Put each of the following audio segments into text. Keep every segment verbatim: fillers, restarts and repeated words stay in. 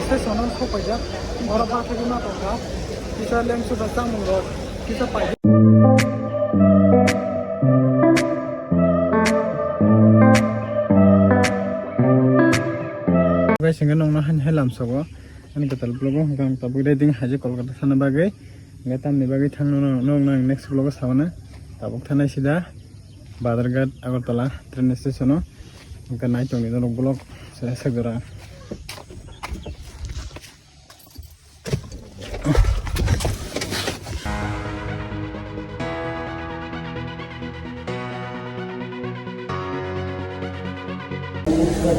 Station o sokpaijak, borok bathagwi ma tongkha, kisa lengsuda chamung rok kisa paijak. Guys, hingke nongno hani hai lamsogo, ani kwtal vlog o hingke ang tabuk ready haje Kolkata thana bagwi, hingke tamni bagwi thangno nongno ang next vlog o sabana, tabuk thanai sida. Badharghat Agartala train station o hingke nai tongni norok vlog se sekjora.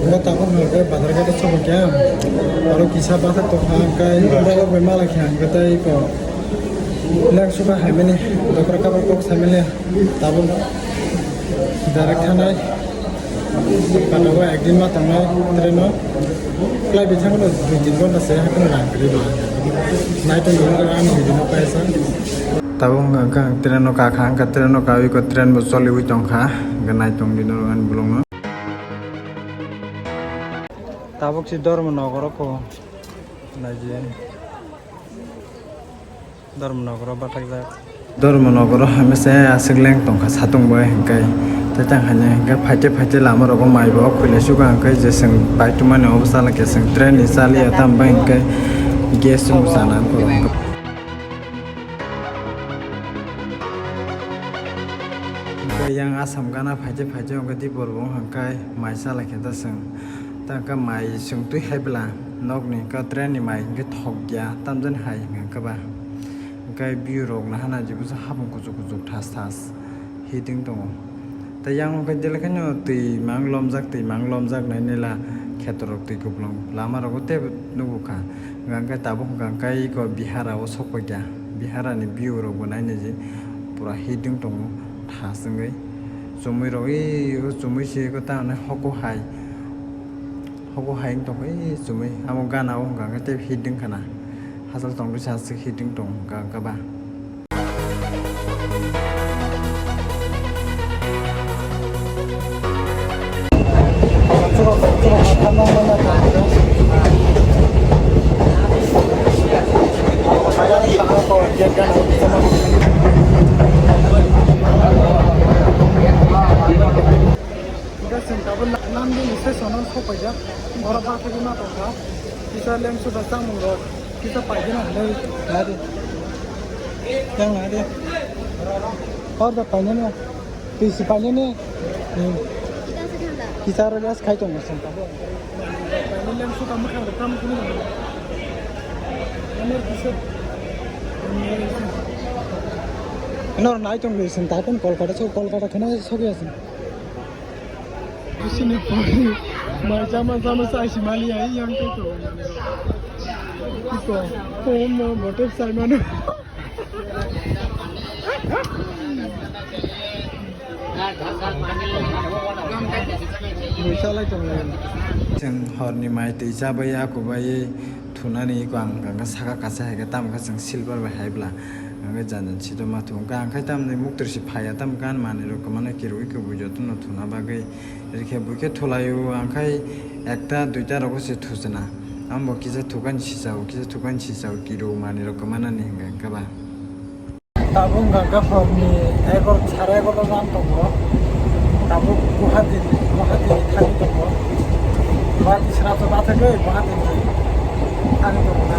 Hingke tabuk hingke Badharghat o chobok ya, aro kisa bus o tongkha hingke borok bai malai kha hingke tei ko lengsuka haimani dokra kabor kok saimani. Tabuk direct thanai, pata o ekdin ma tongnai train o, flight bai thangmano dui tin ghonta se, haikhe rang kwrwi ba. Nai tongdi norok ani video no kaisa. Tabuk wngkha ang train o kakha, wngkha train o kawi ko train bo choliwi tongkha, wngkha nai tongdi norok ani vlog no. Tabuk si Dharmanagar o kho, naidi. Dharmanagar o bathakjak. Dharmanagar o hamya se aswk leng tongkha satung bai hwnkhe. Tei tang hanya hwnkhe phaite phaite lama rogo mai bo khwlai suka hwnkhe je chwng bai tongmani obo chala khe chwng train ni chaliya tam bai hwnkhe gas chwng chana borok hwnkhe. Hwnkhe yang Assam gana phaite phaite hwnkhe Dipor bo hwnkhe mai chala khe ta chwng. Ta hwnkhe mai chwng twi hai bwla nokni hwnkhe train ni mai hwnkhe thok ya tamjani hai hwnkhe ba. Hwnkhe view rok nahana je busa hapung kuchuk kuchuk thas thas hiding tongo. Tei yang hwnkhe jelekheno twi mang lomjak, twi mang lomjak nai nela kheto rok twi kupulung lama rogo teibo nukgo kha. Hwnkhe tabuk hwnkhe iko Bihara o sokphaikha, Bihara ni view rok bo nainai je pura hiding tongo thas wngwi. Chumui rok e o chumui se eko tamni hoko hai. Hoko hai wng tongkha e chumui. Amo gana o hwnka hwnkhe tei hit wngkha na. Hachal tong risa aswk hit wng tong hwnka hwnkhe ba. Hingke chwng tabuk Namdini station o sokpaijak, borok bathagwi ma tongkha, kisa lengsuda chamung rok kisa paigwna hinwi ladi. Yang ladi. Order painani, twi si painani. Hmm. Kisa rok gas khai tongo chwng tabuk. Painani lengsuda mwkhang rok tamo kunu nang. Amar kisa. Nor nai tong chwng tabuk Kolkata sok, Kolkata kheno sokya chwng. Bisini pori mai chama chama sai si mali ai yang te to. Iko, phone no bote sai mano. Muisa lai tong lai. Chwng horni mai twi chabai ya kubai. Thunani iko ang hwnkha saka kaisa hai khe tamo khe chwng silver bai hai bwla hwnkhe jan jan sitoma thung kha hwnkhe tamni muktrwi se phaiya tamo khe ani manwi rok kwmano kirwi kubui jotono thuna bagwi rikhe buikhe thulaio hwnkhe ekta duita rogo se thuchwna amo kisa thukani sisao kisa thukani sisao kiro manwi rok kwmanani hwnkhe hwnkhe ba. Tabuk hwnkha khe horni egor, sare egorta jan tongo. Tabuk Guwahati, Guwahati thani tongo. Guwahati sra to bathagwi Guwahati ni thani tongo na.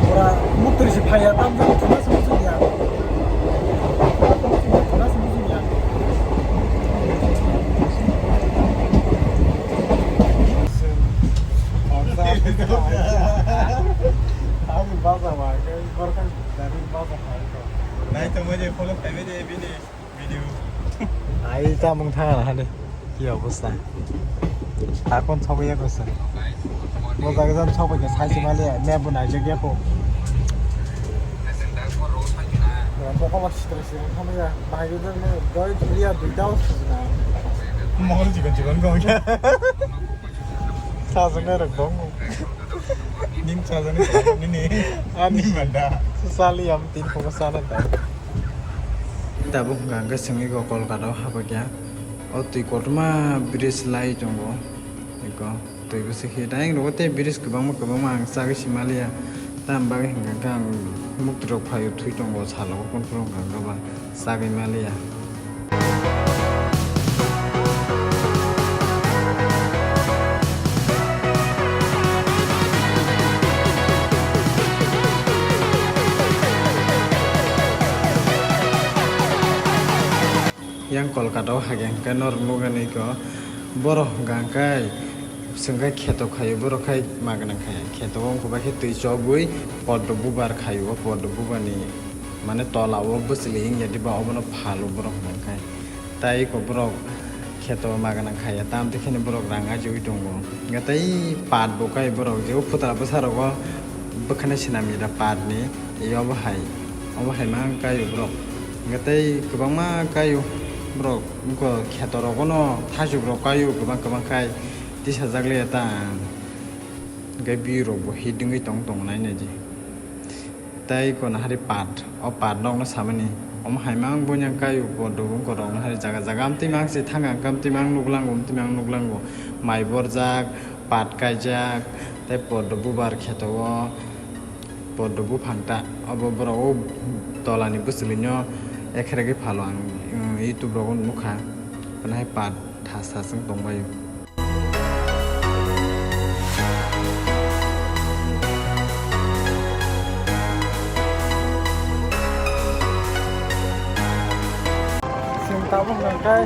Pura muktrwi se phaiya, tamjani thuma se muchungya. Thuma se muchungya. Ang baja ba, khe borok. Nai tongmani follow khaimani bini video. Ai tamung thangna hade. Ki obostha? Akon thogya kosa. Mo jaga jan thogya sai se mali me bu nai jagya ko. Mo ko mas sitra sitra thangya. Bahai jodon mo doi thulia duita osna. Mohol jikon jikon ko. Sajwk nai rok dong. Ning sajani nini. Ani manda. Sali am tin phungo sana ta. Tabuk hwnkha hwnkhe chwngwi go Kolkata o habakya. O twi kotorma bridge lai tongo. Eko. Twi bwswk khe tei ang rogo tei bridge kwbangma kwbangma ang chagwi si maliya. Tamni bagwi hwnkha khe ang muktwi rok phaio thwi tongo salo o, phone phone hwnkha khe ba chagwi maliya. Yang Kolkata o hage hwnkhe norok nukgani ko borok hwnkha hwnkhe swngkhe kheto khaio borok khai magwnang khai kheto o wngkha bai khe twi chobwi poddo bubar khaio o poddo bubarni mane tola o bwchwlwi wngya diba obono phalo borok hwnkha hwnkhe. Tai eko borok kheto magwnang khaiya, tamtwi kheno borok rang ajiwi tongo. Hwnkhe tei pat bo kai borok je o phutala bwsa rogo bwkhani swnamya da pat ni, e obo hai, obo hai ma kaio borok. Hwnkhe tei kwbangma kaio borok, wngkha kheto rogono thaichuk rok kaio kwbang kwbang khai tisajak liya ta. Hwnkhe view rok bo hit wngwi tong tongo nainai di. Tei kono hari pat, o pat nokno samani. Omo hai mang buini ang kaio poddo bwkha rokno hari jaga jaga amtwi mang se thang ang amtwi mang nuklango amtwi mang nuklango. Mai borjak, pat kaijak, tei poddo bubar kheto o, poddo buphang ta. Obo borok o tolani bwchwlwino ekherek phalo ang, um, YouTube rogo nukha. Kono hai pat thas thas wng tongbaio. Chwng tabuk nangkhe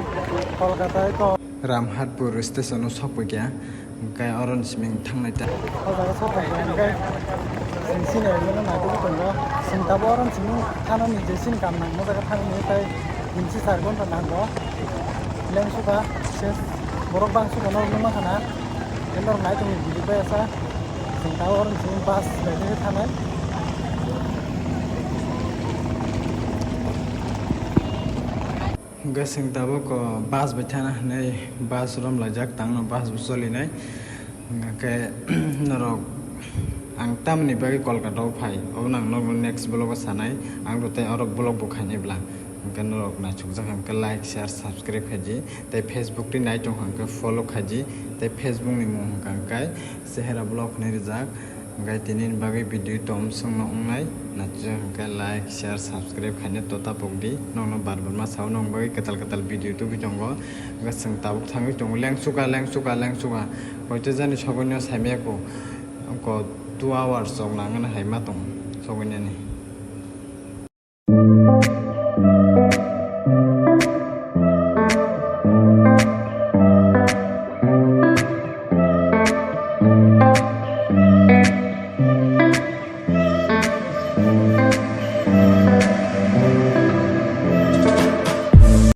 Kolkata eko. Ramhatpur station o sokphaikha, hwnkhe oro ni simi thangnai ta. O jaga sokphaikha hwnkhe chwng sini rwmano naitugwi tongo. Chwng tabuk oro ni simi thanani je chini kam nangma jaga thanani tei tin chi char ghonta nango. Leng suka, se borok bang suka norok nukma khana. Tei norok nai tongni bini bai asa. Chwng tabuk oro chwng bus bai khe thanai. Hwnkhe chwng tabuk, o, bus bai thana hinwi bus romlaijak, tangno bus bo cholinai. Hwnkhe norok ang tamni bagwi Kolkata o phai, obono ang norokno next vlog o sanai. Ang bo tei oro vlog bo khainai bwla. Hwnkhe norok naisukjak hwnkhe like, share, subscribe khaidi. Tei Facebook twi nai tong hwnkhe follow khaidi. Tei Facebook ni mung hwnkha hwnkhe Chehera Vlog hinwi rijak. Hwnkhe tini ni bagwi video tom swngno wngnai. Naisukjak hwnkhe like, share, subscribe khaina tota pokdi. Nokno bar bar ma sao, nokni bagwi kwtal kwtal video tubui tongo. Hwnkhe chwng tabuk thangwi tongo lengsuka, lengsuka, lengsuka. Hoito jani sogwino saimaya ko. Ko two hours rok nangani hai ma tong sogwinani.